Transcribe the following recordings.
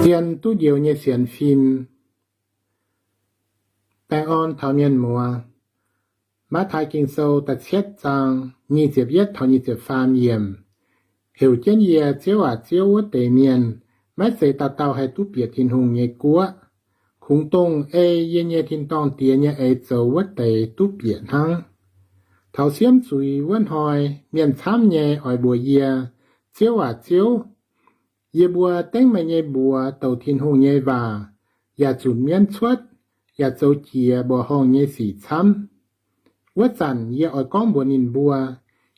Zien duqv njoux nyei sienx fim. Baengh orn taux mienh muoz. Matv^taai Ging-Sou da'cietv zaang nyic ziepc yietv taux nyic ziepc faam yiemc. Heuc jienv yie, Ziouv aac, Ziouv, wuov deix mienh maiv zeiz dauh dauh haih duqv bieqc Tin-Hungh nyei guoqv. Kungx dongh ei yie nyei tin-dorngh Diex nyei eix zoux wuov deix duqv bieqc hnangv. Taux siemv zuiz wuov hnoi, mienh camv nyei oix mbuox yie, Ziouv aac, Ziouv, yie mbuo dengv meih nyei mbuox douc Tin-Hungh nyei waac, yaac zunc mienv cuotv, yaac zoux jiex mbuoqc horngh nyei sic camv. Wuov zanc yie oix gorngv mbuox ninh mbuo,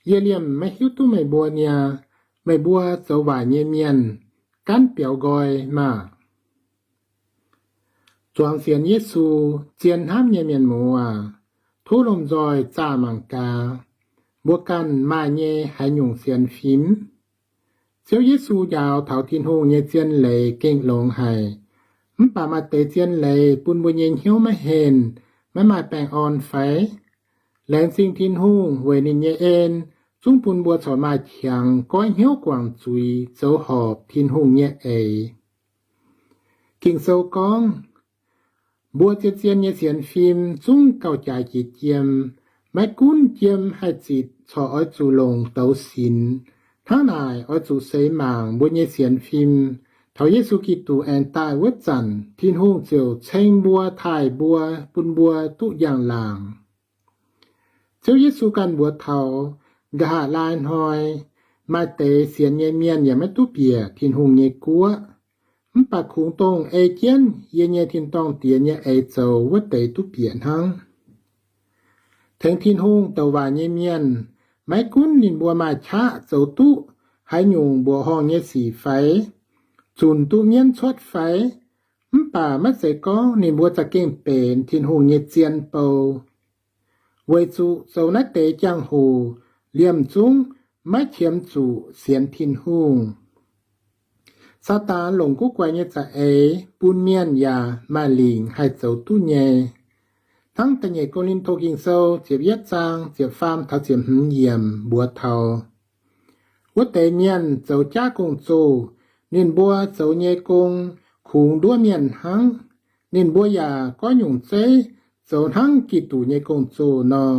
Yie liemh maiv hiuv duqv meih mbuo niaa. Meih mbuo zoux waaic nyei mienh, gaanv biaux nqoi maah! Zuangx sienx Yesu, zien hnamv nyei mienh muoz aac, tov lomh nzoih zaah mangc gaax, mbuo ganh maaih nyei haaix nyungc sienx fim? Ziouv Yesu njaaux taux Tin-Hungh nyei zien leiz gengh longx haic. Mv baac maaih deix zien leiz bun mbuo nyei hnyouv maiv henh, maiv maaih baengh orn fai? Laengz zingh Tin-Hungh weic ninh nyei en, zungv bun mbuo corc maaih qangx goiv hnyouv guangc zuiz zoux horpc Tin-Hungh nyei eix. Ging-Sou gorngv, mbuo zien-zien nyei sienx fim zungv gauh jaaix jiex jiem. Maiv gunv jiem haih zitc corc oix zuqc longc douz sinx. Hnangv naaic, oix zuqc seix mangc mbuo nyei sienx fim. Taux Yesu Giduc aengx daaih wuov zanc, Tin-Hungh ziouc ceng mbuo, taaih mbuo, bun mbuo duqv njang-laangc. Ziouv Yesu ganh mbuox taux, nqa'haav laai hnoi maaih deix sienx nyei mienh yaac maiv duqv bieqc Tin-Hungh nyei guoqv. Mv baac kungx dongh ei jienv yie nyei tin-dorngh Diex nyei eix zoux wuov deix duqv bieqc hnangv. Tengx Tin-Hungh douc waac nyei mienh, maiv gunv ninh mbuo maaih qaqv zoux duqv haaix nyungc mbuoqc horngh nyei sic fai, zunc duqv mienv cuotv fai, mv baac maiv zeiz gorngv ninh mbuo za'gengh benx Tin-Hungh nyei zien bou. Weic zuqc zoux naaiv deix jangx-hoc liemh zungv maiv qiemx zuqc sienx Tin-Hungh. Saadaan longc guv guaix nyei za'eix bun mienh yaac maaih lingc haih zoux duqv nyei. Hnangv da'nyeic Ko^lin^to Ging-Sou ziepc yietv zaang ziepc faam taux ziepc hmz yiemc mbuox taux, wuov deix mienh zoux jaav gong-zoh, ninh mbuo zoux nyei gong kungx nduov mienh hnangv. Ninh mbuo yaac goiv nyungc zeiv zoux hnangv Giduc nyei gong-zoh nor.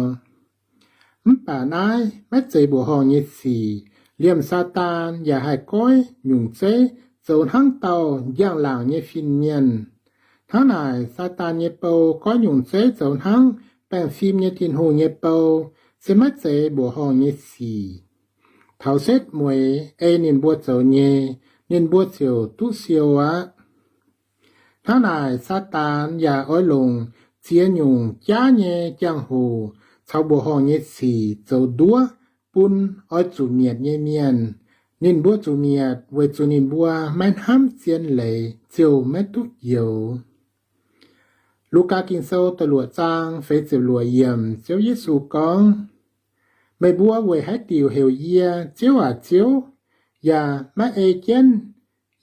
Mv baac naaiv maiv zeiz mbuoqc horngh nyei sic. Liemh Saadaan yaac haih goiv nyungc zeiv zoux hnangv dauh njang-laangc nyei fin-mienh. Hnangv naaic, Saadaan nyei bou goiv nyungc zeiv zoux hnangv baengh fim nyei Tin-Hungh nyei bou, se maiv zeiz mbuoqc horngh nyei sic. Taux setv mueiz ei ninh mbuo zoux nyei, ninh mbuo ziouc duqv siou aqv. Hnangv naaic, Saadaan yaac oix longc ziex nyungc jaav nyei jangx-hoc caux mbuoqc horngh nyei sic zoux nduov bun oix zuqc mietc nyei mienh. Ninh mbuo zuqc mietc weic zuqc ninh mbuo maiv hnamv zien leiz ziouc maiv duqv njoux. Lugaa Ging-Sou da'luoqc zaang feix ziepc luoqc yiemc, Ziouv Yesu gorngv, meih mbuo weic haaix diuc heuc yie, Ziouv aac, Ziouv, yaac maiv ei jienv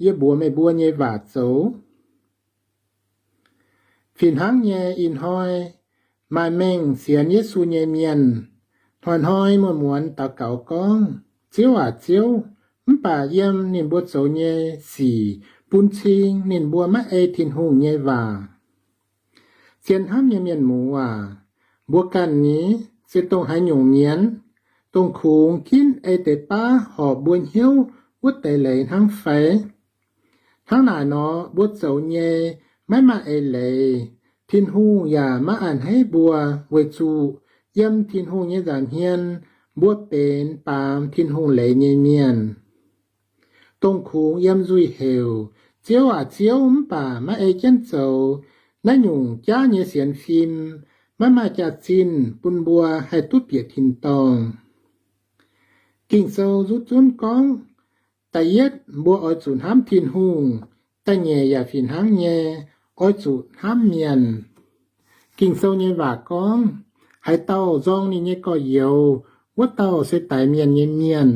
yie mbuox meih mbuo nyei waac zoux? Fih hnangv nyei, ih hnoi maaih mengh sienx Yesu nyei mienh hnoi-hnoi muonz-muonz daux gaux gorngv, Ziouv aac, Ziouv, mv baac yiem ninh mbuo zoux nyei sic bun cing ninh mbuo maiv ei Tin-Hungh nyei waac. Zien hnamv nyei mienh muoz aac, mbuo ganh ni se dongh haaix nyungc mienh? Dongh kungx ginv ei deix baav horpc mbuo hnyouv wuov deix leiz hnangv fai? Hnangv naaic nor, mbuo zoux nyei maiv maaih eix leiz. Tin-Hungh yaac maiv a'hneiv mbuo, weic zuqc yiem Tin-Hungh nyei nza'hmien mbuo benx baamz Tin-Hungh leiz nyei mienh. Dongh kungx yiem nzuih heuc, Ziouv aac, Ziouv, mv baac maiv ei jienv zoux naaiv nyungc jaav nyei sienx fim, maiv maaih jaax-zinh bun mbuo haih duqv bieqc tin-dorngh. Ging-Sou nzuqc zunv gorngv, da'yietv mbuo oix zuqc hnamv Tin-Hungh, da'nyeic yaac fih hnangv nyei, oix zuqc hnamv mienh. Ging-Sou nyei waac gorngv, haaix dauh nzorng ninh nyei gorx-youz, wuov dauh se daix mienh nyei mienh.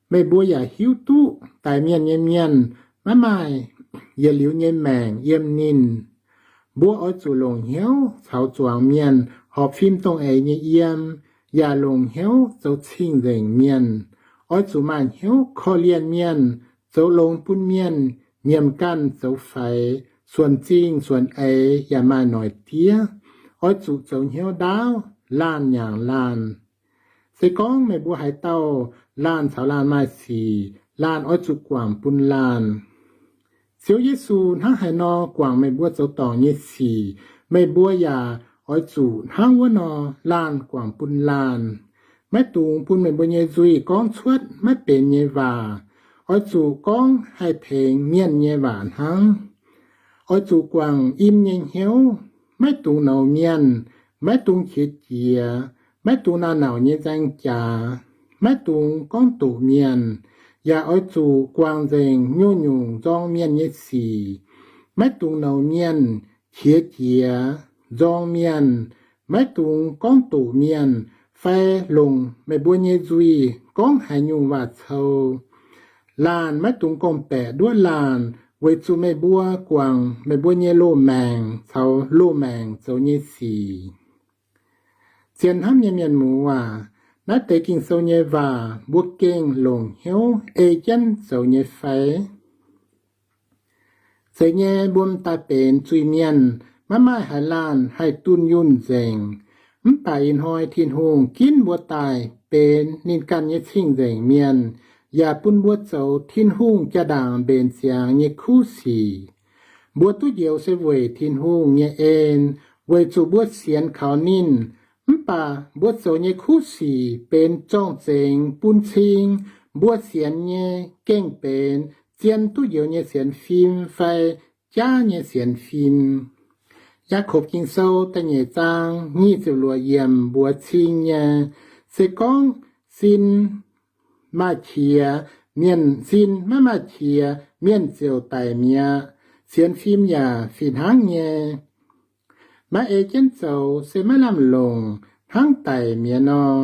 Meih mbuo yaac hiuv duqv daix mienh nyei mienh maiv maaih yietc liuz nyei maengc yiem ninh. Mbuo oix zuqc longc hnyouv caux zuangx mienh horpc fim dongh eix nyei yiem, yaac longc hnyouv zoux cing-nzengc mienh. Oix zuqc maaih hnyouv korv-lienh mienh, zoux longx bun mienh, nyiemc ganh zoux faix, suonc zingh suonc eix yaac maaih noic diev. Oix zuqc zoux hnyouv ndaauv, laanh nyaangc laanh. Se gorngv meih mbuo haaix dauh laanh caux laanh maaih sic, laanh oix zuqc guangc bun laanh. Ziouv Yesu hnangv haaix nor guangc meih mbuo zoux dorngc nyei sic, meih mbuo yaac oix zuqc hnangv wuov nor laanh guangc bun laanh. Maiv dungx bun meih mbuo nyei nzuih gorngv cuotv maiv benx nyei waac. Oix zuqc gorngv haih tengx mienh nyei waac hnangv. Oix zuqc guangc im nyei hnyouv, maiv dungx nouz mienh, maiv dungx qiex jiez, maiv dungx naaiv nauc nyei nzaeng jaax, maiv dungx gorngv doqc mienh, yaac oix zuqc guangc nzengc nyungc-nyungc nzorng mienh nyei sic. Maiv dungx nouz mienh, qiex jiez, nzorng mienh, maiv dungx gorngv doqc mienh, fai longc meih mbuo nyei nzuih gorngv haaix nyungc waac-cou. Laanh maiv dungx gorngv-baeqc nduov laanh, weic zuqc meih mbuo guangc meih mbuo nyei loz-maengc caux loz-maengc zoux nyei sic. Zien hnamv nyei mienh muoz aac, naaiv deix Ging-Sou nyei waac mbuo gengh longc hnyouv ei jienv zoux nyei fai? Zeiz nyei, mbuo m'daaih benx zuiz-mienh, maiv maaih haaix laanh haih dunh yunh nzengc. Mv baac ih hnoi Tin-Hungh ginv mbuo daaih benx ninh ganh nyei cing-nzengc mienh, yaac bun mbuo zoux Tin-Hungh jaa-ndaangc mbenc ziangx nyei kuv sic. Mbuo duqv njoux se weic Tin-Hungh nyei en, weic zuqc mbuo sienx kaux ninh. Mv baac mbuo zoux nyei kuv sic benx zorng-zengx bun cing mbuo sienx nyei gengh benx zien duqv njoux nyei sienx fim fai jaav nyei sienx fim. Yaakopv Ging-Sou da'nyeic zaang nyic ziepc luoqc yiemc mbuox cing nyei, se gorngv sin maaih qiex, mienh, sin maiv maaih qiex, mienh ziouc daic mi'aqv. Sienx fim yaac fih hnangv nyei. Maiv ei jienv zoux se maiv lamh longc, hnangv daic mi'aqv nor.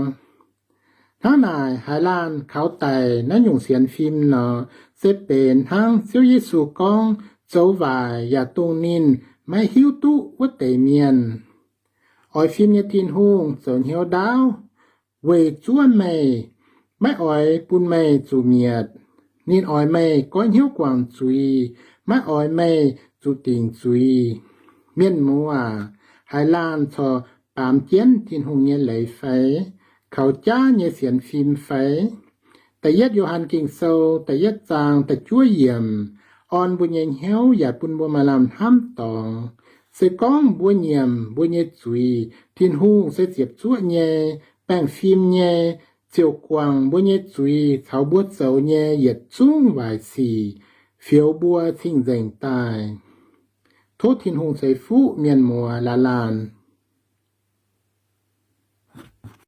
Hnangv naaic, haaix laanh kaux daic naaiv nyungc sienx fim nor, se benx hnangv Ziouv Yesu gorngv, zoux waaic yaac dongh ninh maiv hiuv duqv wuov deix mienh. Oix fim nyei Tin-Hungh zoux hnyouv ndaauv weic zuov meih, maiv oix bun meih zuqc mietc. Ninh oix meih goiv hnyouv guangc zuiz, maiv oix meih zuqc dingc zuiz. Mienh muoz aac, haaix laanh corc baamz jienv Tin-Hungh nyei leiz fai? Kaux jaav nyei sienx fim fai? Da'yietv Yo^han Ging-Sou da'yietv zaang da'juov yiemc orn mbuo nyei hnyouv yaac bun mbuo maaih lamh hnamv dorngx. Se gorngv mbuo nyiemc mbuo nyei zuiz, Tin-Hungh se ziepc zuoqv nyei, baengh fim nyei, ziouc guangc mbuo nyei zuiz caux mbuo zoux nyei yietc zungv waaic sic, fioux mbuo cing-nzengc daaih. Tov Tin-Hungh ceix fuqv mienh muoz laanh laanh.